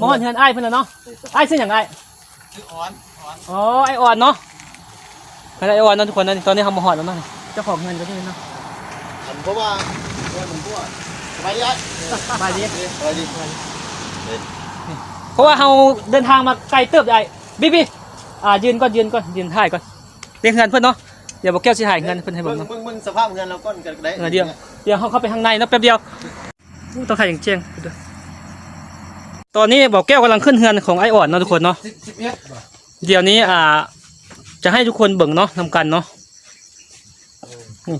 ມາຮອດເຮືອນອ້າຍເພິ່ນແລ້ວເນາະ. ອ້າຍຊື່ຫຍັງອ້າຍ? ຊື່ອອນ ອອນ. ອໍ ອ້າຍອອນເນາະ. ເຮືອນອ້າຍອອນເນາະທຸກຄົນເນາະ. ຕອນນີ້ເຮົາມາຮອດແລ້ວເນາະ. ເຈົ້າຂອງເຮືອນກໍຢູ່ນີ້ເນາະ. ອັນ ເພາະວ່າ ສະບາຍດີອ້າຍ. ສະບາຍດີ ສະບາຍດີ ສະບາຍດີ. ເພາະວ່າເຮົາເດີນທາງມາໄກເຕີບເດ້ອ້າຍ. ບີບີ ອ່າ ຢືນກ່ອນ ຢືນກ່ອນ ຢືນຖ່າຍກ່ອນ. ເບິ່ງເຮືອນເພິ່ນເນາະ. ດຽວບ່າວແກ້ວຊິຖ່າຍເຮືອນເພິ່ນໃຫ້ເບິ່ງເນາະ. ເບິ່ງ ເບິ່ງສະພາບເຮືອນລາວກ່ອນກໍໄດ້. ເອີ ດຽວ ດຽວເຮົາເຂົ້າໄປທາງໃນເນາະ ແປັບດຽວ. ໂອ້ ຕ້ອງຖ່າຍແຈ້ງໆ. ຕອນນີ້ບ່າວແກ້ວກຳລັງຂຶ້ນເຮືອນຂອງອ້າຍອອນເນາະທຸກຄົນເນາະ. ສິບ ສິບເອັດ ດຽວນີ້ ອ່າ ຈະໃຫ້ທຸກຄົນເບິ່ງເນາະ ນຳກັນເນາະ. ເອີ ນີ້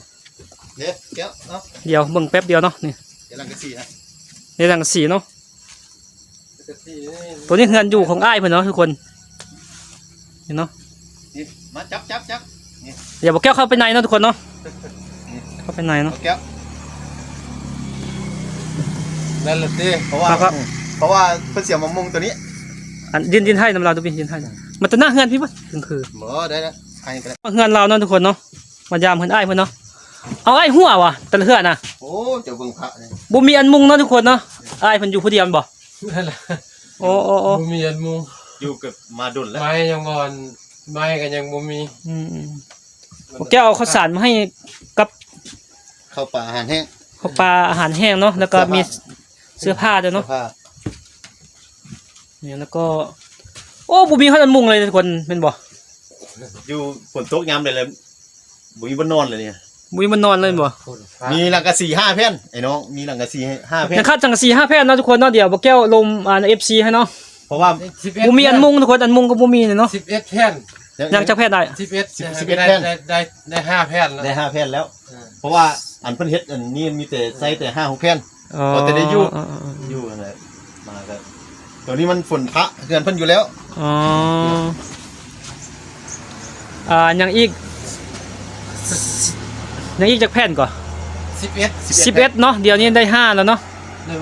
ເດ້ແກ້ວເນາະ. ດຽວເບິ່ງແປັບດຽວເນາະ. ນີ້ ເດ້ຫຼັງກະສີນະ ເດ້ຫຼັງກະສີເນາະ. ໂຕນີ້ເຮືອນຢູ່ຂອງອ້າຍເພິ່ນເນາະທຸກຄົນ ເຫັນເນາະ. ນີ້ ມາຈັບ ຈັບ ຈັບ ນີ້. ດຽວບ່າວແກ້ວເຂົ້າໄປໃນເນາະທຸກຄົນເນາະ. ນີ້ ເຂົ້າໄປໃນເນາະ ບ່າວແກ້ວ. ນັ້ນລະຕິ ເພາະວ່າ ເພາະວ່າເພິ່ນຊິເອົາມາມຸງໂຕນີ້. ອັນ ຢືນ ຢືນຖ່າຍນຳລາວໂຕນີ້ ຢືນຖ່າຍ. ມາຕາໜ້າເຮືອນພີ້ບໍ່? ຄື ບໍ່ ໄດ້ລະ ຖ່າຍກໍໄດ້. ເຮືອນລາວເນາະທຸກຄົນເນາະ. ມາຢາມເຮືອນອ້າຍເພິ່ນເນາະ. ເອົາ ອ້າຍ ຮົ່ວຫວາ ແຕ່ລະເຮືອນນະ. ໂອ້ ເຈົ້າເບິ່ງພະນີ້ ບໍ່ມີອັນມຸງເນາະທຸກຄົນເນາະ. ອ້າຍເພິ່ນຢູ່ຜູ້ດຽວແມ່ນບໍ່? ໂອ້ ໂອ້ ໂອ້ ບໍ່ມີອັນມຸງ. ຢູ່ກັບມາດົນແລ້ວ ໄມ້ຍັງບໍ່ ໄມ້ກໍຍັງບໍ່ມີ. ອືມໆ ພວກເຈົ້າເອົາເຂົ້າສານມາໃຫ້ກັບ ເຂົ້າປາອາຫານແຫ້ງ ເຂົ້າປາອາຫານແຫ້ງເນາະ. ແລ້ວກໍມີເສື້ອຜ້າ ເສື້ອຜ້າດ້ວຍເນາະ. ເສື້ອຜ້າ ນີ້ ແລ້ວກໍ ໂອ້ ບໍ່ມີຮອດອັນມຸງເລີຍທຸກຄົນ ແມ່ນບໍ່? ຢູ່ຝົນຕົກຍາມໃດແລ້ວ ບໍ່ມີບ່ອນນອນເລີຍນີ້. ບໍ່ມີບ່ອນນອນເລີຍແມ່ນບໍ່? ມີຫຼັງກະສີຫ້າແຜ່ນ ໄອ້ນ້ອງ ມີຫຼັງກະສີຫ້າແຜ່ນ. ຍັງຂາດສັງກະສີຫ້າແຜ່ນເນາະທຸກຄົນເນາະ. ດຽວບ່າວແກ້ວລົມ ອ່າ ເອັຟຊີໃຫ້ເນາະ. ເພາະວ່າບໍ່ມີອັນມຸງທຸກຄົນ ອັນມຸງກໍບໍ່ມີເນາະ. ສິບເອັດແຜ່ນ ຍັງຈັກແຜ່ນອ້າຍ? ສິບເອັດ ສິບເອັດແຜ່ນ ໄດ້ ໄດ້ ໄດ້ຫ້າແຜ່ນແລ້ວ ໄດ້ຫ້າແຜ່ນແລ້ວ. ເອີ ເພາະວ່າອັນເພິ່ນເຮັດອັນນີ້ມີແຕ່ໃຊ້ແຕ່ຫ້າຫົກແຜ່ນ. ອໍ ພໍແຕ່ໄດ້ຢູ່ ເອີໆໆ ຢູ່ຫັ້ນແຫຼະ. ມາກໍ ໂຕນີ້ມັນຝົນພະເຮືອນເພິ່ນຢູ່ແລ້ວ. ອໍ ອ່າ ຍັງອີກ ຍັງອີກຈັກແຜ່ນກໍ? ສິບເອັດ ສິບເອັດເນາະ. ດຽວນີ້ໄດ້ຫ້າແລ້ວເນາະ.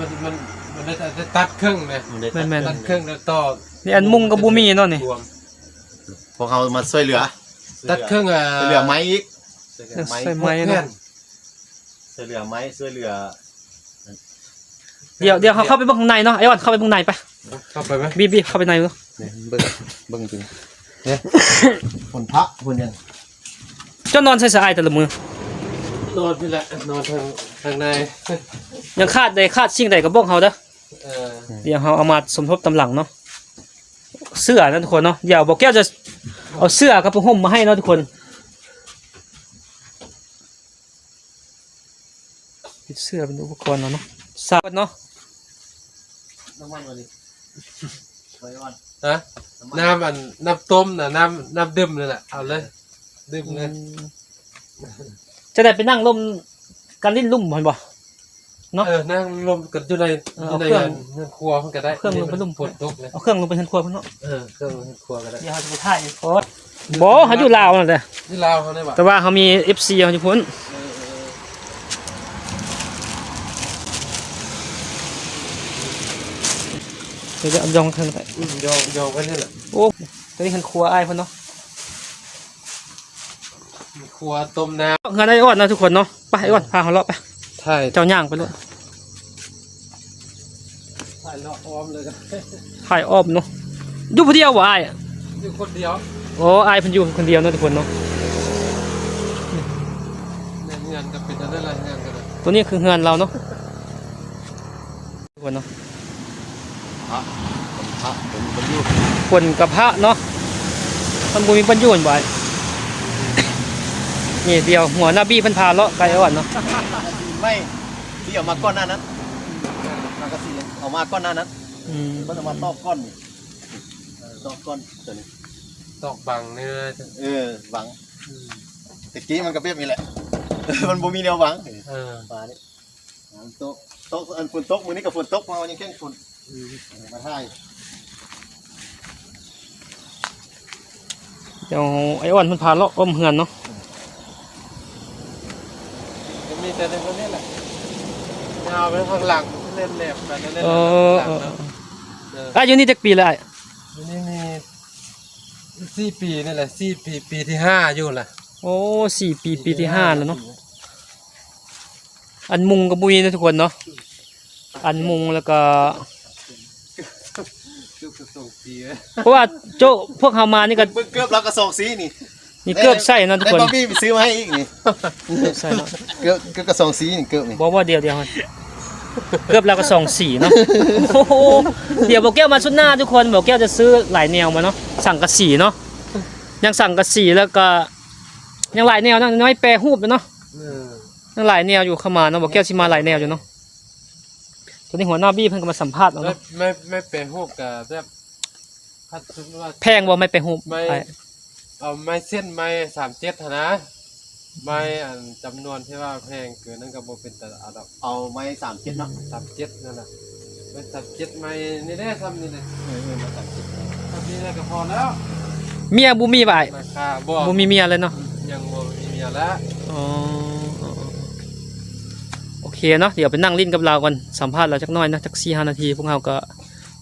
ມັນ ມັນ ມັນໄດ້ຕັດເຄິ່ງນະ. ແມ່ນໆ ຕັດເຄິ່ງແລ້ວຕໍ່. ນີ້ອັນມຸງກໍບໍ່ມີເນາະນີ້. ພວກເຮົາມາຊ່ວຍເຫຼືອ ຕັດເຄິ່ງ ອ່າ ຊ່ວຍເຫຼືອໄມ້ອີກ ຊ່ວຍເຫຼືອໄມ້ ໃສ່ໄມ້ເນາະ. ຊ່ວຍເຫຼືອໄມ້ ຊ່ວຍເຫຼືອ ດຽວ ດຽວເຮົາເຂົ້າໄປເບິ່ງຂ້າງໃນເນາະ. ໄອ້ອອນ ເຂົ້າໄປເບິ່ງໃນໄປ. ເຂົ້າໄປໄໝ? ບີບີ ເຂົ້າໄປໃນເບິ່ງ ເບິ່ງ ເບິ່ງຈິງ. ນີ້ ຝົນພະ ຝົນຫຍັງ. ເຈົ້ານອນໃສຊະອ້າຍແຕ່ລະມື້? ນອນພີ້ແຫຼະ ນອນທາງ ທາງໃນ. ຍັງຂາດໃດ ຂາດສິ່ງໃດກໍບອກເຮົາເດີ. ເອີ ດຽວເຮົາເອົາມາສົມທົບຕາມຫຼັງເນາະ. ເສື້ອນະທຸກຄົນເນາະ. ດຽວບ່າວແກ້ວຈະເອົາເສື້ອກັບຜ້າຫົ່ມມາໃຫ້ເນາະທຸກຄົນ. ເປັນເສື້ອເປັນອຸປະກອນເນາະ ສາວເນາະ. ນ້ຳມັນບໍ່ນີ້? ຮະ? ນ້ຳອັນ ນ້ຳຕົ້ມນະ ນ້ຳ ນ້ຳດື່ມນີ້ແຫຼະ ເອົາເລີຍ ດື່ມເລີຍ. ອືມ ຈະໄດ້ໄປນັ່ງລົມກັນຫຼິ້ນລຸ່ມຫັ້ນບໍ່? ເນາະ ເອີ ນັ່ງລົມກັນຢູ່ໃນ ເອີ ຢູ່ໃນເຮືອນຄົວເພິ່ນກໍໄດ້. ເອົາເຄື່ອງລົງໄປລຸ່ມ ຝົນຕົກເລີຍ. ເອົາເຄື່ອງລົງໄປເຮືອນຄົວເພິ່ນເນາະ. ເອີ ເຄື່ອງລົງເຮືອນຄົວກໍໄດ້. ດຽວເຮົາຈະໄປຖ່າຍ ໂອ້ ບໍ່ ເຮົາຢູ່ລາວຫັ້ນແຫຼະ ຢູ່ລາວເຮົານີ້ຫວາ ແຕ່ວ່າເຮົາມີເອັຟຊີເຮົາຢູ່ພຸ້ນ. ເອີ ເອີ ດຽວເອົາຢອງເທິງໄປ. ອືມ ຢອງ ຢອງໄວ້ນີ້ແຫຼະ. ໂອ້ ຕົວນີ້ເຮືອນຄົວອ້າຍເພິ່ນເນາະ. ຄົວຕົ້ມນ້ຳ ເຮືອນອ້າຍອອດເນາະທຸກຄົນເນາະ. ໄປ ອ້າຍອອດ ພາເຮົາເລາະໄປ ຖ່າຍ ເຈົ້າຍ່າງໄປໂລດ ຖ່າຍເລາະອ້ອມເລີຍ ຖ່າຍອ້ອມເນາະ. ຢູ່ຜູ້ດຽວບໍ່ອ້າຍ? ຢູ່ຄົນດຽວ. ໂອ້ ອ້າຍເພິ່ນຢູ່ຄົນດຽວເນາະທຸກຄົນເນາະ. ເຮືອນກໍເປັນອັນນັ້ນລະ ເຮືອນກໍໄດ້. ຕົວນີ້ຄືເຮືອນລາວເນາະ. ຄົນເນາະ ພະ ຄົນພະ ຄົນ ຄົນຢູ່ ຄົນກັບພະເນາະ ມັນບໍ່ມີບ່ອນຢູ່ຫັ້ນບາດ. ນີ້ດຽວຫົວໜ້າບີເພິ່ນພາເລາະໄກ່ອ່ອນເນາະ. ໄມ້ທີ່ເອົາມາກ່ອນໜ້ານັ້ນ ມັນກໍຊິເອົາມາກ່ອນໜ້ານັ້ນ. ອືມ ເພິ່ນເອົາມາຕອກກ່ອນນີ້ ຕອກກ່ອນຕົວນີ້ ຕອກບັງເນີ ເອີ ບັງ. ອືມ ແຕ່ກີ້ມັນກໍແບບນີ້ແຫຼະ ມັນບໍ່ມີແນວບັງ. ເອີ ປານີ້ ຝົນຕົກ ຕົກ ອັນຝົນຕົກ ມື້ນີ້ກໍຝົນຕົກ ເພາະວ່າຍັງແຂ່ງຝົນ. ອືມ ມາຖ່າຍ ດຽວໄອ້ອອນເພິ່ນພາເລາະອ້ອມເຮືອນເນາະ. ກໍມີແຕ່ໃນຄົນນີ້ແຫຼະ ຍາວໄປທາງຫຼັງ ເລ່ນແຫຼບໄປ ເອີ ເອີ ເອີ ເອີ ອາຍຸນີ້ຈັກປີແລ້ວອ້າຍ? ອາຍຸນີ້ມີສີ່ປີນີ້ແຫຼະ ສີ່ປີ ປີທີຫ້າຢູ່ລະ. ໂອ້ ສີ່ປີ ປີທີຫ້າແລ້ວເນາະ. ອັນມຸງກໍບໍ່ມີເນາະທຸກຄົນເນາະ ອັນມຸງ ແລ້ວກໍ ເກືອບກະສອງສີ ເພາະວ່າໂຈະພວກເຮົາມານີ້ກໍ ເບິ່ງເກີບລາວກະສອງສີນີ້ ນີ້ເກີບໃສ່ເນາະທຸກຄົນ ແບບນີ້ໄປຊື້ມາໃຫ້ອີກນີ້ ເກີບໃສ່ເນາະ ເກີບ ເກີບກະສອງສີນີ້ ເກີບນີ້ ບໍ່ ບໍ່ ດຽວ ດຽວ ເກີບລາວກະສອງສີເນາະ ໂອ້ໂຫ ດຽວບໍ່ແກ້ວມາຊຸດໜ້າທຸກຄົນ ບໍ່ແກ້ວຈະຊື້ຫຼາຍແນວມາເນາະ ສັງກະສີເນາະ ຍັງສັງກະສີ ແລ້ວກໍຍັງຫຼາຍແນວເນາະ ໄມ້ແປຮູບເນາະ ເອີ ຍັງຫຼາຍແນວຢູ່ ເຂົ້າມາເນາະ ບໍ່ແກ້ວຊິມາຫຼາຍແນວຢູ່ເນາະ ຕອນນີ້ຫົວໜ້າບີ້ເພິ່ນກໍມາສຳພາດເອົາເນາະ ໄມ້ ໄມ້ແປຮູບກໍແບບ ຄັນສົມມຸດວ່າ ແພງບໍ່ໄມ້ແປຮູບ ໄມ້ ອ້າຍ ເອົາໄມ້ເສັ້ນໄມ້ສາມເຈັດຫັ້ນນະ ໄມ້ອັນຈຳນວນທີ່ວ່າແພງເກີນນັ້ນກໍບໍ່ເປັນຕາເອົາດອກ ເອົາໄມ້ສາມເຈັດເນາະ ສາມເຈັດນັ້ນນະ ໄມ້ສາມເຈັດ ໄມ້ນີ້ເດ້ ຊ່ຳນີ້ເດ້ ເອີ ເອີ ໄມ້ສາມເຈັດ ຊ່ຳນີ້ແຫຼະກໍພໍແລ້ວ ເມຍບໍ່ມີບໍ່ອ້າຍ ລາຄາ ບໍ່ ບໍ່ມີເມຍເລີຍເນາະ ອືມ ຍັງບໍ່ມີເມຍລະ ອໍ ໂອເຄເນາະ ດຽວໄປນັ່ງຫຼິ້ນກັບລາວກ່ອນ ສຳພາດລາວຈັກໜ້ອຍເນາະ ຈັກສີ່ຫ້ານາທີ ພວກເຮົາກໍ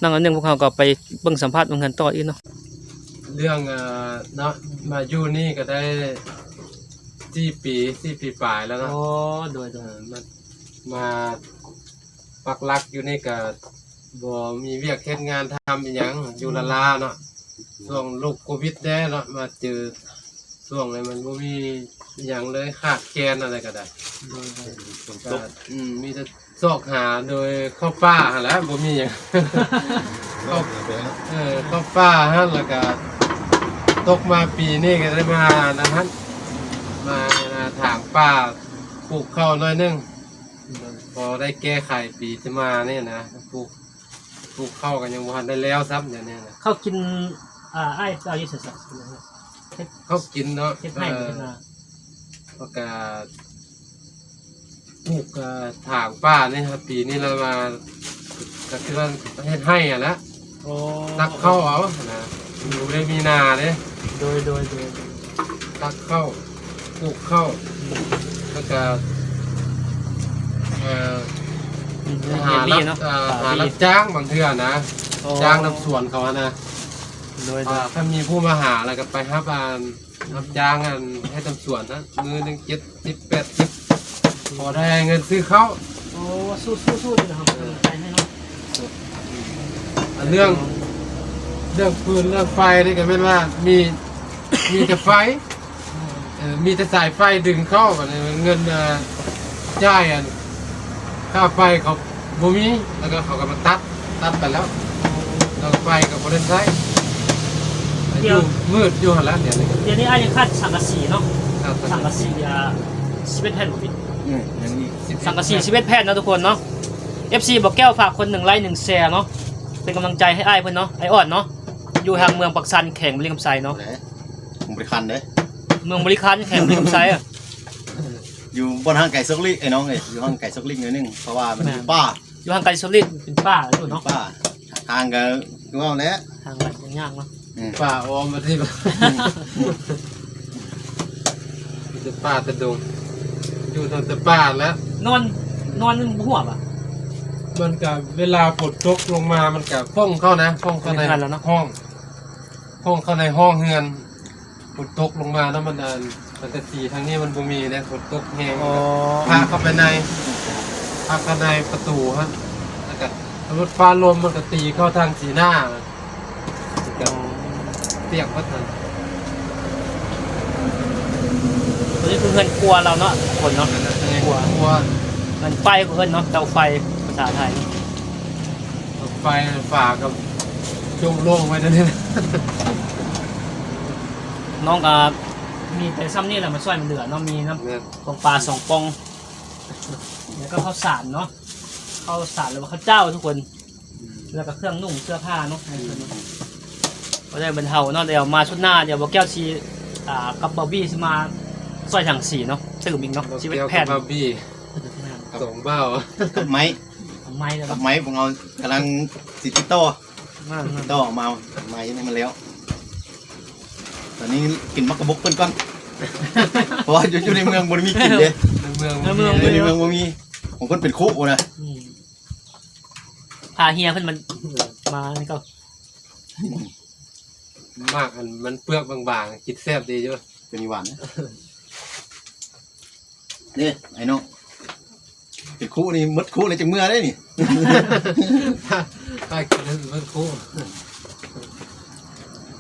ນັ່ງອັນໜຶ່ງ ພວກເຮົາກໍໄປເບິ່ງສຳພາດເບິ່ງເຮືອນຕໍ່ອີກເນາະ ເລື່ອງ ເອີ ເນາະ ມາຢູ່ນີ້ກໍໄດ້ສີ່ປີ ສີ່ປີປາຍແລ້ວເນາະ ອໍ ໂດຍ ໂດຍ ເອີ ມາ ມາປັກຫຼັກຢູ່ນີ້ກໍບໍ່ມີວຽກເຮັດງານທຳອີ່ຫຍັງ ຢູ່ລ້າໆເນາະ ຊ່ວງໂລກໂຄວິດແດ່ເນາະ ມາເຈີ ຊ່ວງນັ້ນມັນບໍ່ມີອີ່ຫຍັງເລີຍ ຂາດແຄນອັນໃດກໍໄດ້ ໂດຍ ໂດຍ ກໍ ອືມ ມີແຕ່ຊອກຫາໂດຍເຂົ້າປ່າຫັ້ນແຫຼະ ບໍ່ມີຫຍັງ ເຂົ້າ ເອີ ເຂົ້າປ່າຫັ້ນ ແລ້ວກໍຕົກມາປີນີ້ກໍໄດ້ມານັ້ນຫັ້ນ ມາ ມາຖາງປ່າ ປູກເຂົ້າໜ້ອຍໜຶ່ງ ໂດຍ ພໍໄດ້ແກ້ໄຂປີທີ່ມານີ້ນະ ປູກ ປູກເຂົ້າກໍຍັງບໍ່ທັນໄດ້ແລ້ວຊ້ຳ ດຽວນີ້ນະ ເຂົ້າກິນ ອ່າ ອ້າຍເຈົ້າຢູ່ໃສຊະ? ເຂົ້າກິນເນາະ ເຮັດໄຮ່ ເອີ ເຮັດນາ ແລ້ວກະປູກ ເອີ ຖາງປ່ານີ້ ປີນີ້ລະວ່າ ກໍຄືວ່າເຮັດໄຮ່ຫັ້ນລະ ອໍ ຕັກເຂົ້າເອົານະ ຢູ່ໄດ້ມີນາເດ້ ໂດຍ ໂດຍ ໂດຍ ຕັກເຂົ້າ ປູກເຂົ້າ ແລ້ວກະ ເອີ ຫາຮັບ ເອີ ຫາຮັບຈ້າງບາງເທື່ອນະ ອໍ ຈ້າງນຳສວນເຂົາຫັ້ນນະ ໂດຍ ໂດຍ ອ່າ ຄັນມີຜູ້ມາຫາ ແລ້ວກໍໄປຮັບ ອ່າ ຮັບຈ້າງ ອັນ ເຮັດນຳສວນນະ ມື້ໜຶ່ງເຈັດສິບ ແປດສິບ ພໍໄດ້ເງິນຊື້ເຂົ້າ ໂອ້ ສູ້ໆໆ ນີ້ນະ ເອີ ໃຈໃຫ້ເນາະ ອັນເລື່ອງ ເລື່ອງຟືນເລື່ອງໄຟນີ້ກໍແມ່ນວ່າມີ ມີແຕ່ໄຟ ເອີ ມີແຕ່ສາຍໄຟດຶງເຂົ້າ ບັດນີ້ເງິນ ເອີ ຈ່າຍ ອັນ ຄ່າໄຟເຂົາບໍ່ມີ ແລ້ວກໍເຂົາກໍມາຕັດ ຕັດໄປແລ້ວ ແລ້ວໄຟກໍບໍ່ໄດ້ໃຊ້ ດຽວ ຢູ່ມືດຢູ່ຫັ້ນລະ ດຽວນີ້ ດຽວນີ້ອ້າຍຍັງຂາດສັງກະສີເນາະ ຂາດສັງກະສີ ສັງກະສີ ອ່າ ສິບເອັດແຜ່ນບໍ່ຜິດ ອືມ ຍັງອີກ ສັງກະສີສິບເອັດແຜ່ນເນາະທຸກຄົນເນາະ ເອັຟຊີ ບໍ່ແກ້ວ ຝາກຄົນໜຶ່ງໄລຄ໌ ໜຶ່ງແຊຣ໌ເນາະ ເປັນກຳລັງໃຈໃຫ້ອ້າຍເພິ່ນເນາະ ອ້າຍອ່ອນເນາະ ຢູ່ທາງເມືອງປາກຊັນ ແຂວງບໍລິຄຳໄຊເນາະ ເມືອງບໍລິຄັນເດ້ ເມືອງບໍລິຄັນ ແຂວງບໍລິຄຳໄຊ ຢູ່ບໍ່ຫ່າງໄກສອກຫຼີກ ໄອ້ນ້ອງເອີຍ ຢູ່ຫ່າງໄກສອກຫຼີກໜ້ອຍໜຶ່ງ ເພາະວ່າມັນ ແມ່ນ ຢູ່ປ່າ ຢູ່ຫ່າງໄກສອກຫຼີກເປັນປ່າຢູ່ເນາະ ເປັນປ່າ ທາງກໍຄືເວົ້າແຫຼະ ທາງໄປຍາກເນາະ ອືມ ປ່າອ້ອມມາທີ່ ອືມ ມີແຕ່ປ່າແຕ່ດົງ ຢູ່ຕັ້ງແຕ່ປ່າແລ້ວ ນອນ ນອນບໍ່ຫົວບະ? ມັນກະເວລາຝົນຕົກລົງມາ ມັນກະຟົ້ງເຂົ້ານະ ຟົ້ງເຂົ້າໃນຫ້ອງ ຟົ້ງເຂົ້າໃນຫ້ອງເຮືອນ ຝົນຕົກລົງມາເນາະ ມັນ ອັນ ສັງກະສີທາງນີ້ມັນບໍ່ມີເດ້ ຝົນຕົກແຮງ ອໍ ພັດເຂົ້າໄປໃນ ພັດເຂົ້າໃນປະຕູຫັ້ນ ແລ້ວກະ ສົມມຸດຟ້າລົມມັນກະຕີເຂົ້າທາງສີໜ້າ ມັນກະປຽກໝົດຫັ້ນ ຕົວນີ້ຄືເຮືອນຄົວລາວເນາະ ຄົນເນາະ ເຮືອນຄົວ ເຮືອນໄຟເຂົາເອີ້ນເນາະ ເຕົາໄຟພາສາໄທ ເຕົາໄຟ ຝາກໍໂຈະໂລ່ງໄວ້ແນວນີ້ ນ້ອງກໍມີແຕ່ຊ່ຳນີ້ແຫຼະ ມາຊ່ອຍມັນເຫຼືອເນາະ ມີນ້ຳ ແມ່ນ ປອງປາສອງປ່ອງ ແລ້ວກໍເຂົ້າສານເນາະ ເຂົ້າສານ ຫຼືວ່າເຂົ້າເຈົ້າທຸກຄົນ ອືມ ແລ້ວກໍເຄື່ອງນຸ່ງເສື້ອຜ້າເນາະ ອືມ ໃຫ້ເພິ່ນເນາະ ກໍໄດ້ບັນເທົາເນາະ ດຽວມາຊຸດໜ້າ ດຽວບໍ່ແກ້ວຊິ ອ່າ ກັບບ່າວບີ້ຊິມາຊ່ອຍສັງກະສີເນາະ ຕື່ມອີກເນາະ ສິບເອັດແຜ່ນ ບ່າວບີ້ ແມ່ນ ສອງບ່າວ ກັບໄມ້ ກັບໄມ້ແລ້ວ ກັບໄມ້ ພວກເຮົາກຳລັງຊິຕິດຕໍ່ ແມ່ນໆ ຕໍ່ມາໄມ້ໃຫ້ມັນແລ້ວ ຕອນນີ້ກິນໝາກກະບົກເພິ່ນກ່ອນ ເພາະວ່າຢູ່ ຢູ່ໃນເມືອງບໍ່ໄດ້ມີກິນເດ້ ໃນເມືອງ ໃນເມືອງ ໃນເມືອງບໍ່ມີ ຂອງເພິ່ນເປັນຄຸນນະ ອືມ ພາເຮຍເພິ່ນມັນ ມານີ້ກໍ ໝາກອັນມັນເປືອກບາງໆ ກິນແຊບດີຢູ່ ເປັນຫວານນະ ເດ້ ໄອ້ນ້ອງ ເປັນຄຸນີ້ ໝົດຄຸແລ້ວ ຈັ່ງເມືອເດ້ນີ້ ຖ້າ ໃກ້ກັນເລີຍເບິ່ງໂຄ.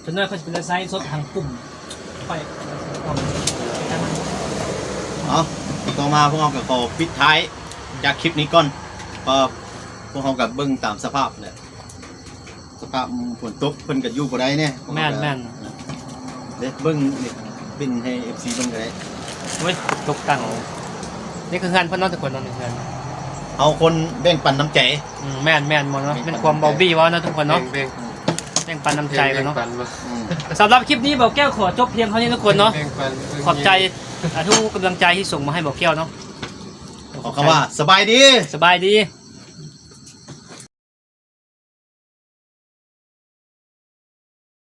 ຈະໜ້ອຍເພິ່ນຊິໄປໄລຟ໌ສົດທາງກຸ່ມໄປ. ເອົາ ຕໍ່ມາພວກເຮົາກໍຂໍປິດທ້າຍຈາກຄລິບນີ້ກ່ອນ ເພາະພວກເຮົາກໍເບິ່ງຕາມສະພາບແຫຼະ ສະພາບຝົນຕົກເພິ່ນກໍຢູ່ບໍ່ໄດ້ແນ່. ແມ່ນໆ ເດ້ ເບິ່ງນີ້ ປິ່ນໃຫ້ເອັຟຊີເບິ່ງກໍໄດ້. ໂອ້ຍ ຕົກຕັງ. ນີ້ຄືເຮືອນເພິ່ນເນາະ ທຸກຄົນເນາະ ນີ້ເຮືອນ. ເຮົາຄົນແບ່ງປັນນ້ຳໃຈ. ອືມ ແມ່ນໆ ໝໍເນາະ ແມ່ນຄວາມເບົາບີເວົ້າເນາະ ທຸກຄົນເນາະ ແບ່ງ ແບ່ງປັນນ້ຳໃຈກັນເນາະ. ອືມ ສຳລັບຄລິບນີ້ ເບົາແກ້ວຂໍຈົບພຽງເທົ່ານີ້ ທຸກຄົນເນາະ. ຂອບໃຈ ອ່າ ທຸກກຳລັງໃຈທີ່ສົ່ງມາໃຫ້ເບົາແກ້ວເນາະ. ຂໍຄຳວ່າ ສະບາຍດີ ສະບາຍດີ.